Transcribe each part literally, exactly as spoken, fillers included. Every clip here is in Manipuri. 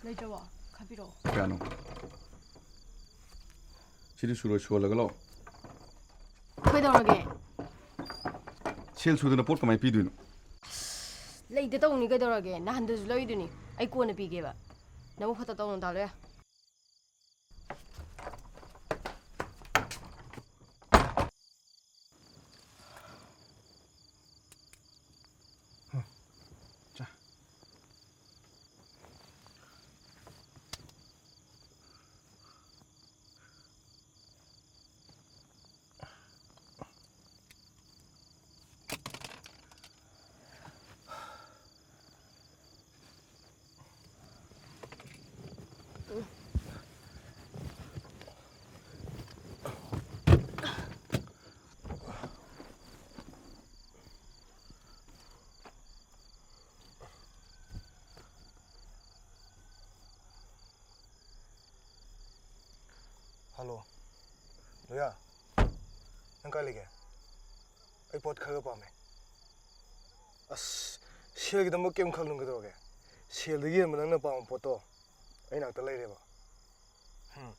ꯂꯩꯇ꯭ꯔꯕꯣ? ꯈꯥꯛꯄꯤꯔꯛꯑꯣ꯫ ꯀꯌꯥꯅꯣ? ꯁꯤꯗꯤ ꯁꯨꯔꯣꯏ, ꯁꯨꯍꯜꯂꯒ ꯂꯥꯛꯑꯣ꯫ ꯀꯩꯗꯧꯔꯒꯦ? ꯁꯦꯜ ꯁꯨꯗꯅ ꯄꯣꯠ ꯀꯃꯥꯏꯅ ꯄꯤꯗꯣꯏꯅꯣ? ꯂꯩꯗ ꯇꯧꯅꯤ ꯀꯩꯗꯧꯔꯒꯦ? ꯅꯍꯥꯟꯗꯁꯨ ꯂꯧꯔꯤꯗꯨꯅꯤ꯫ ꯑꯩ ꯀꯣꯟꯅ ꯄꯤꯒꯦꯕ꯫ ꯅꯕꯨꯛ ꯐꯠꯇ ꯇꯧꯅꯨ ꯇꯥꯂꯣꯌꯥ꯫ ꯍꯜꯂꯣ, ꯂꯣꯌꯥ, ꯅꯪ ꯀꯥꯏ ꯂꯩꯒꯦ? ꯑꯩ ꯄꯣꯠ ꯈꯔ ꯄꯥꯝꯃꯦ꯫ ꯑꯁ, ꯁꯦꯜꯒꯤꯗꯃꯛ ꯀꯩꯝ ꯈꯜꯂꯨꯅꯨ, ꯀꯩꯗꯧꯔꯒꯦ? ꯁꯦꯜꯗꯒꯤ ꯍꯦꯟꯕ ꯅꯪꯅ ꯄꯥꯝꯕ ꯄꯣꯠꯇꯣ ꯑꯩ ꯅꯥꯛꯇ ꯂꯩꯔꯦꯕ꯫ ꯎꯝ,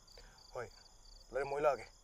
ꯍꯣꯏ, ꯂꯩꯔꯝꯃꯣ, ꯑꯩ ꯂꯥꯛꯑꯒꯦ꯫